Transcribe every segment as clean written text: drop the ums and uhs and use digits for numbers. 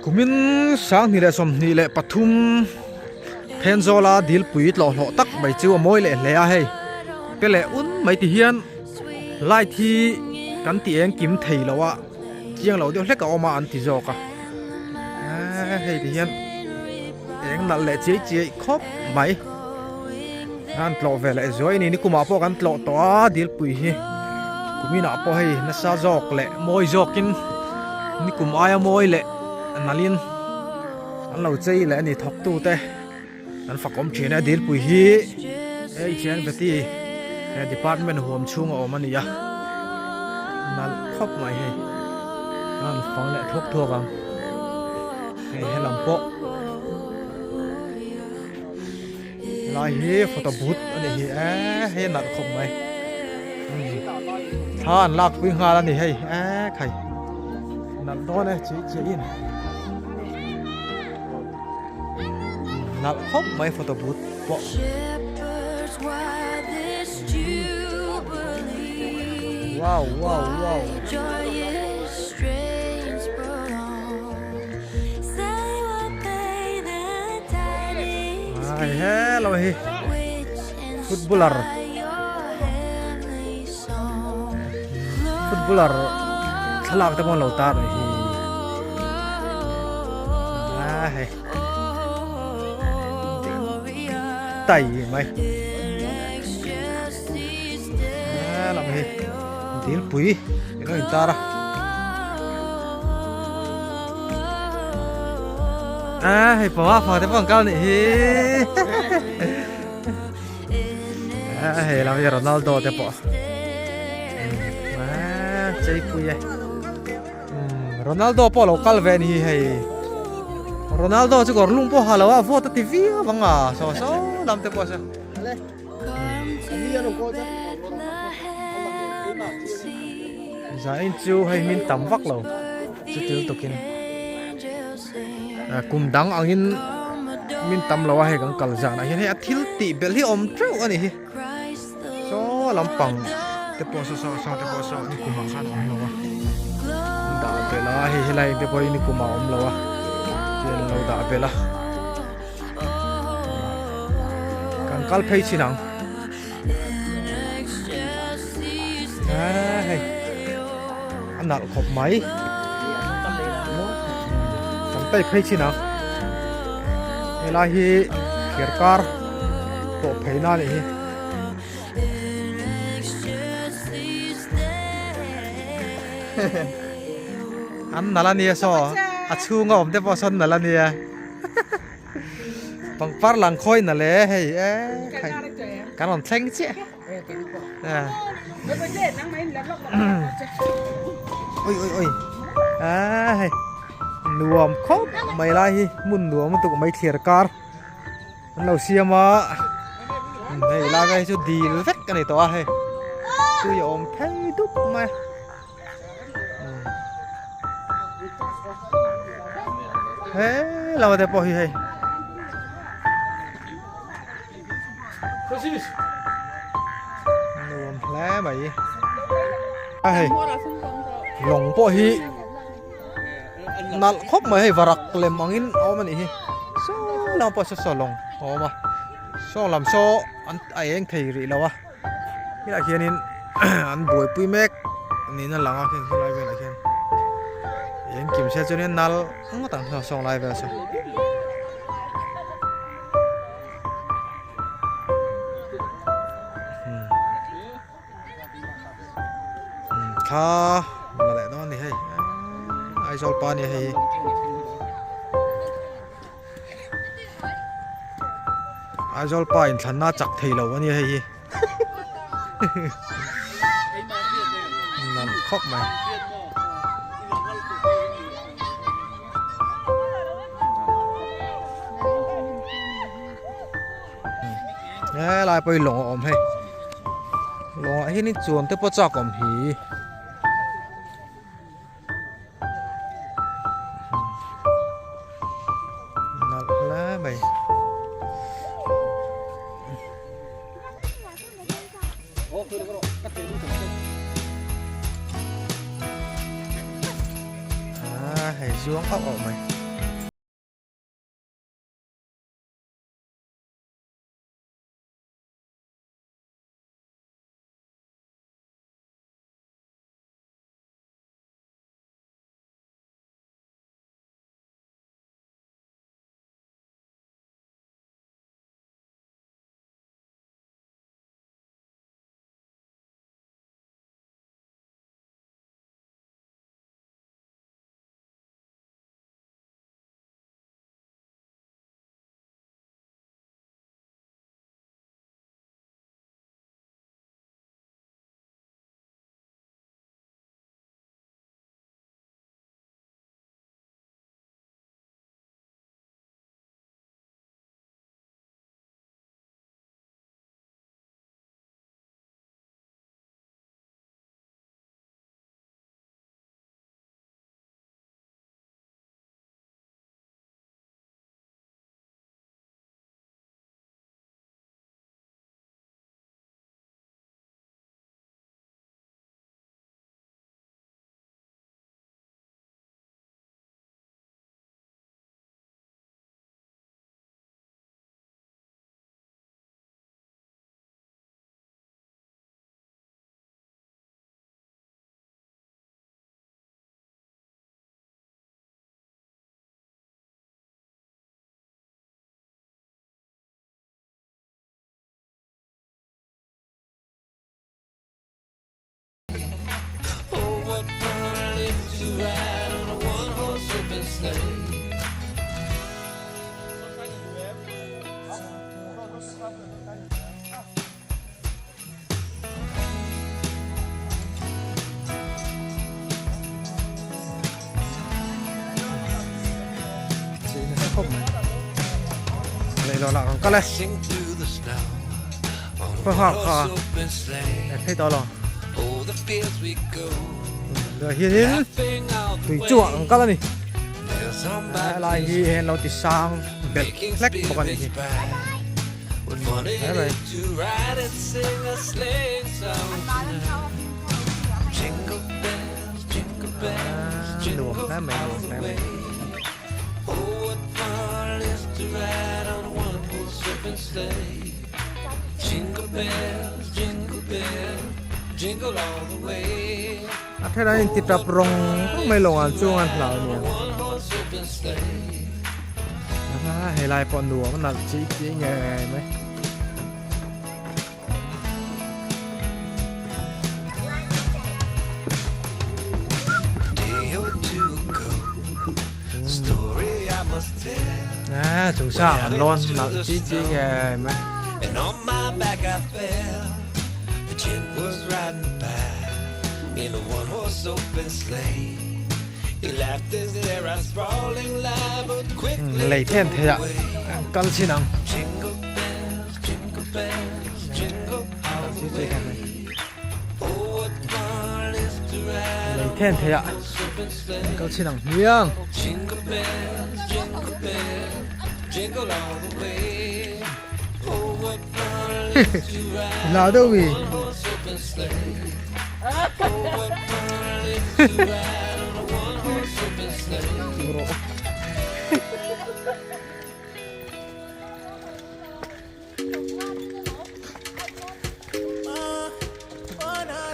Kumin 2023 Thenzawla dilpui tlawhhlawh tak mai chu a mawi leh hle a hei. Pe leh un mai ti hian light hi kan ti eng kim thei lo a, chiang lo deuh hlek a awm a an ti zawk a. Eee hei ti hian eng nalh leh chiai chiai khawp mai. An tlawh ve leh zuai a ni, nikumah pawh kan tlawh tawh a dilpui hi kuminah pawh hei nasa zawk leh mawi zawkin nikum aia mawi leh nalhin an lo chei leh a ni thawktute an fakawm thin a dilpui hi hei hian veti he department huam chhung a awm a ni a nalh khawp mai hei an fang leh thuak thuak ang hei helam pawh. Helai hi photo booth a ni hi eee hei a nalh khawp mai thla an lak pui nghal a ni hei eee khai nalh dawn e chih chih in nalh khawp mai photo booth pawh. Wow wow wow. Ai hello hi footballer footballer thlalak te pawh an lo tar a hi a hei tai mai lam hi dilpui eng a intar a a hei panga fa te pawh an kal nih hi a hei lam hi Ronaldo te pawh a cheipui e Ronaldo pawh lo kal ve a ni hi hei Ronaldo chu kawr lung pawh ha lo a vote a ti viau ang a saw saw lam te pawh saw. Zain chu hei min tam vak lo chutil tukin kum dang angin min tam lo a hei kan kal zan ah hian hei a thil tih belh hi a awm teuh a ni hi saw lampang te pawh saw saw saw te pawh saw nikum ah khan a awm lo a dah belh a hei helai te pawh hi nikum ah a awm lo a tian an lo dah belh a. Kan kal phei chin ang. Hei. A nalh khawp mai. Kan phei phei chin ang. Helai hi thir kar tawh phei na nih hi. An nalh a nia saw. A chhunga awm te pawh sawn nalh a nia. Pangpar lang khawi na le hei e khai kan rawn thleng chiah oi oi oi a hei nuam khawp mai lai hi hmun nuam lutuk mai thliar kar an lo siam a hei lai hi chu dil vek a ni tawh a hei tui a awm phei dup mai. He lama te pawh hi hei nuam hle mai a hei lawng pawh hi nalh khawp mai hei varak lem angin a awm a nih hi saw lam pawh saw saw lawng a awm a saw lam saw an a eng thei rih lo a. Helaiah hianin an buaipui mek niin a lang a khi lai velah khian engkim se chuanin nal ngawt ang saw sawng lai vel saw. Thla la leh dawn a ni hei Aizawl pa a ni hei hi. Aizawl pa inthlanna chak thei lo a nia hei hi nalh khawp mai. Helai pawh hi lawng a awm hei lawngah hianin chuan te pawh chak awm hi. Nalh hle mai. Ah, hei zuang auh auh mai. Chei nasa khawp mai. Leihlawn ah kan kal e. Khawi nghak kha e phei tawh lo. Tah hianin tui chungah kan kal a ni. Helai hi hei an lo ti sang belh hlek bawk a nih hi. Nuam hle mai nuam hle mai. A thenah hian ti tap rawng rawng mai lawngah chuan hlau a nia. A helai pawh nuam a nalh chi chi ngei mai. A chung sang an lawn nalh chi chi ngei mai. Lei then thei ah an kal chin ang. Lei then thei ah an kal chin ang hmiang. Hlau deuh mi.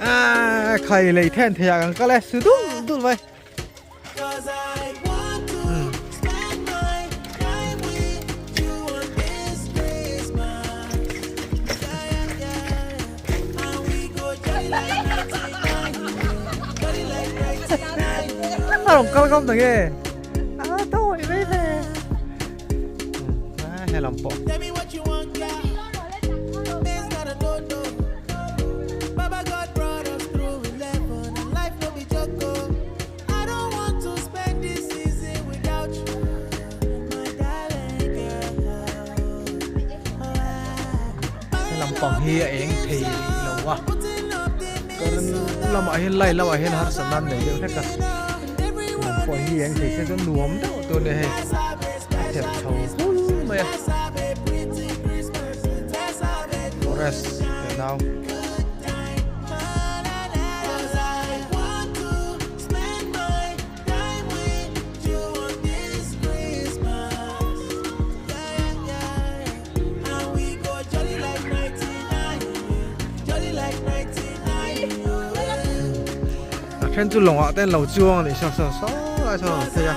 À, khai lei then thei ah kan kal e su dul dul mai. A rawn kal ngam ta nge a thawi mai ve he lam pawh. He lampang hi a eng thei lo a current lamah hian light lamah hian harsatna an nei deuh hlek a lam pawh hi eng thei se chuan nuam deuh tur a ni hei a thep chho hul mai a forest te nau. A then chu lawngah te an lo chuang a nih saw saw saw lai sawn a awm thei a.